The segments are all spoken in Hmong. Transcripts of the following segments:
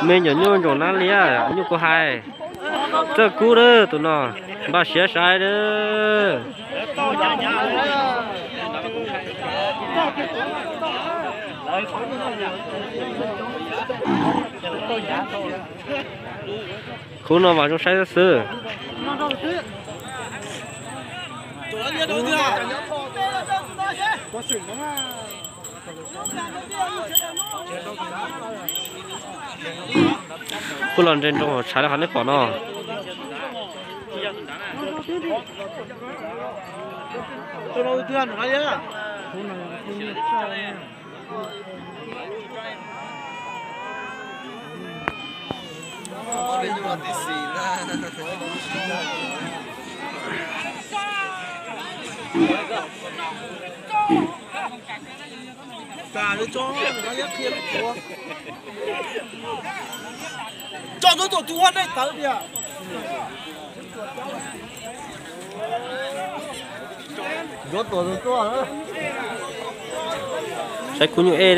Me nyuam nyuj ntsaum nab liab, nyuj kuv hais. Txawj kub lawm tus no, npaj siab sai lawm. Khub no mas zoo saib xwb xwb. Kuj los nres nroo tshav li qhov nej pom no. Tso tus tus tus ua nej tawv tiag. Saib kub nyuj ej,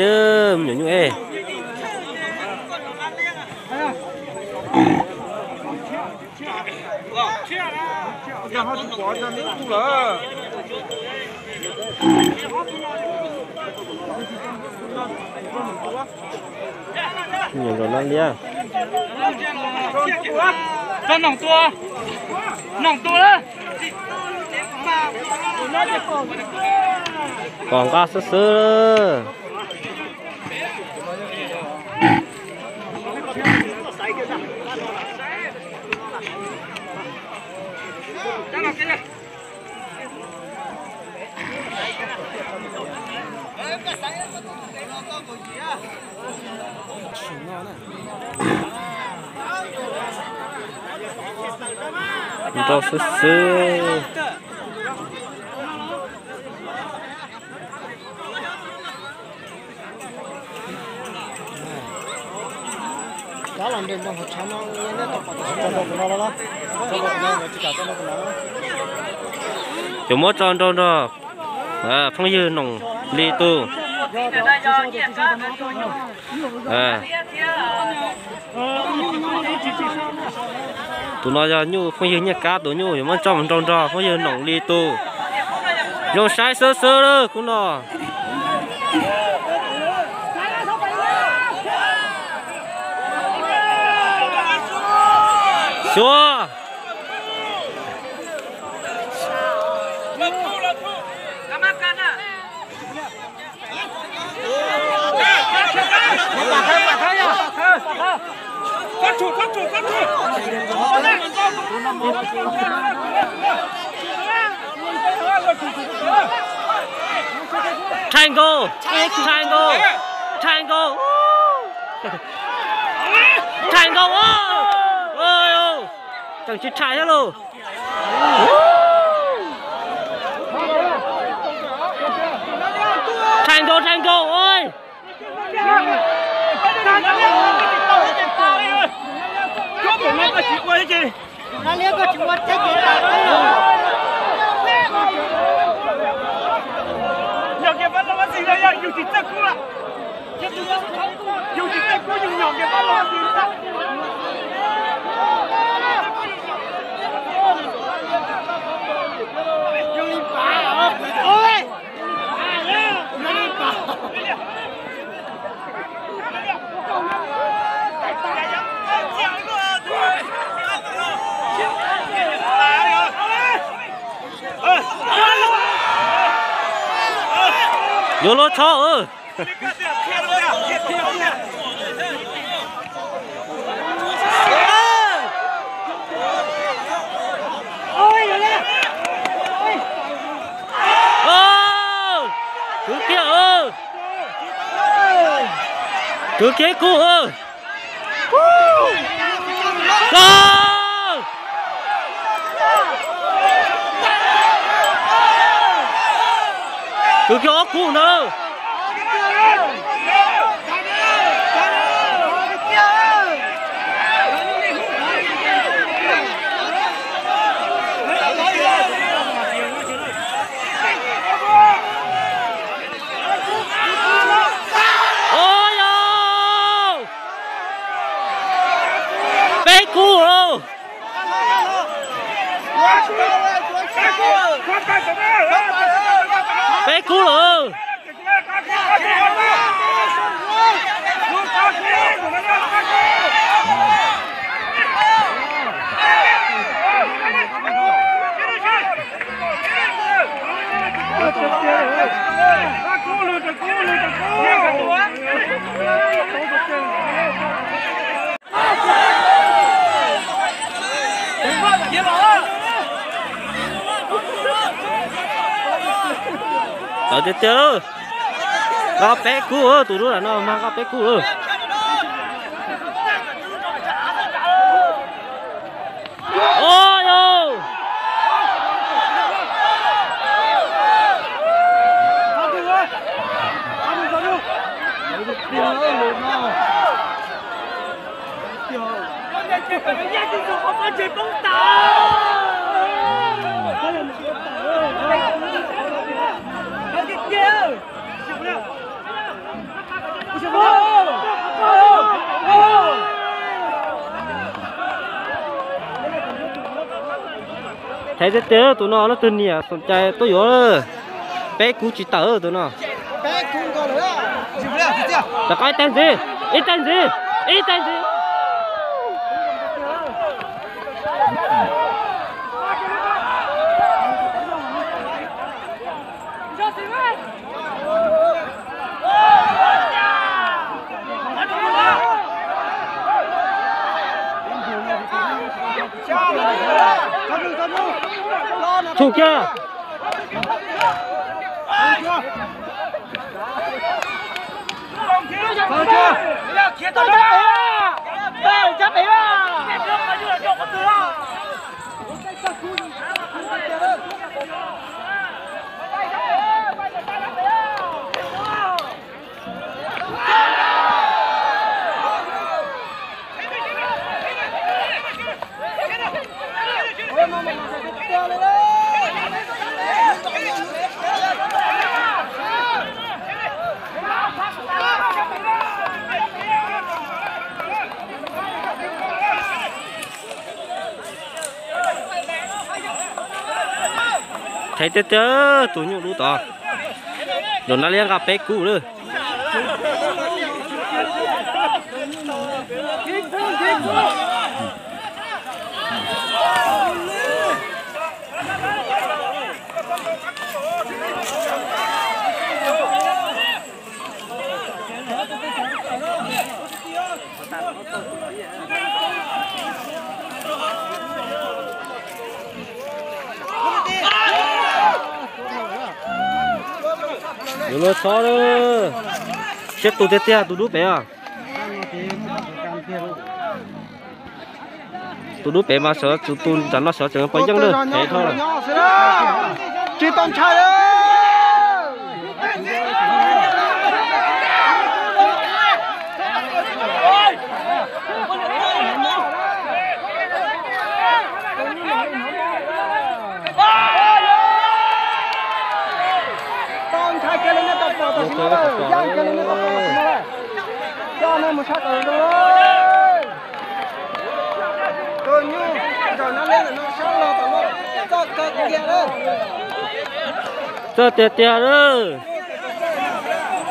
me nyuam nyuj ej. Nyuam ntsaum nab liab. Pom nqa xwb xwb. Nrau xwb xwb. Yuav muab tso nrau nrog phooj ywg Noom Lis tus. Tus no yog nyuj phooj ywg Nyiaj Kab tus nyuj, yuav muab tso mus nrau nrog phooj ywg Noom Lis tus. Zoo saib xwb xwb lawm kuv no. Xyuas. Rhais nkaus, rhais nkaus, rhais nkaus, rhais nkaus. Tseem tsis rhais thiab lauj. Rhais nkaus, rhais nkaus. Yuav luag txhob. Kwv kiag, kwv kiag kub. Kwv kiag ob kub ntawd. Ua yau! Peb kub lawm. Tawv tiag tiag lawm. Nqa peb kub, tus dub lam no mas nqa peb kub lawm. Oj yau. Thaiv tiag tiag tus no, leej twg niam xoom cai tuaj yuav. Peb kub tsis tawm tus no. Rov qab ib teg ntxiv, ib teg ntxiv, ib teg ntxiv. Txhum kiag. Thaiv tiag tiag tus nyuj dub tod. Nraug Nab Liab nqa peb kub lawm. Yuav luag txhob lawm. Siab tus tiag tiag tus dub pem os. Tus dub pem mas sawv, tus nram no sawv tseem pov yeej lawm, heev dhau lawm. Tsis tau ntshai. Tau ntshai kiag li nej tau pom tam sim no, yeej kiag li nej tau pom tam sim no. Coj nej mus sab tod. Tus nyuj Nraug Nab Liab ntawm no sab los tom no txawj kawg kiag lawm. Txawj tiag tiag lawm.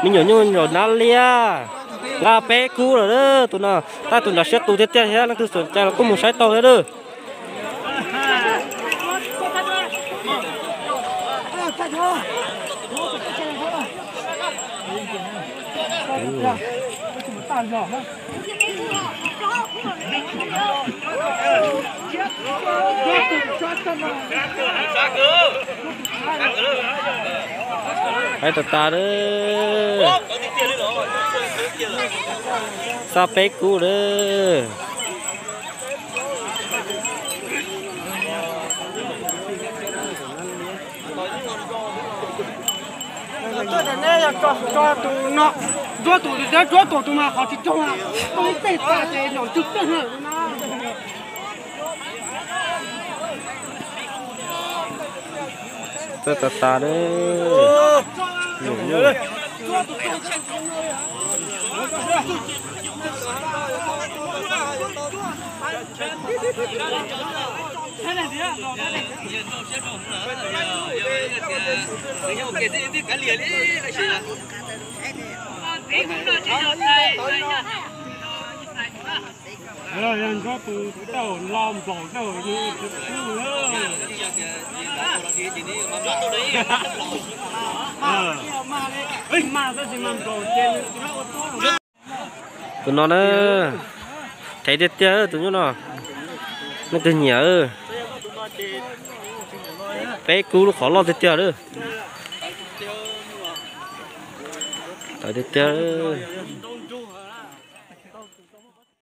Me nyuam nyuj Nraug Nab Liab nqa peb kub lawm tus no. Tab tus nram siab tus tiag tiag thiab, leej twg xoom cai los kuj mus saib tau thiab lawm. Hais tas tas lawm. Xa peb kub lawm. Tuaj tas neb yog tso tus no, ntsuab tus, ntsuab tus tus mas qhov tsis tsaug, poob tej tas ces nom ntwg tej na. Txawj tas tas lawm. Yog nrog tus tau los nplaum tau. Tus no na, thaiv tiag tiag tus nyuj no. Nej twg nyiam, peb kub lub qhov loj tiag tiag lawm. Thaiv tiag tiag.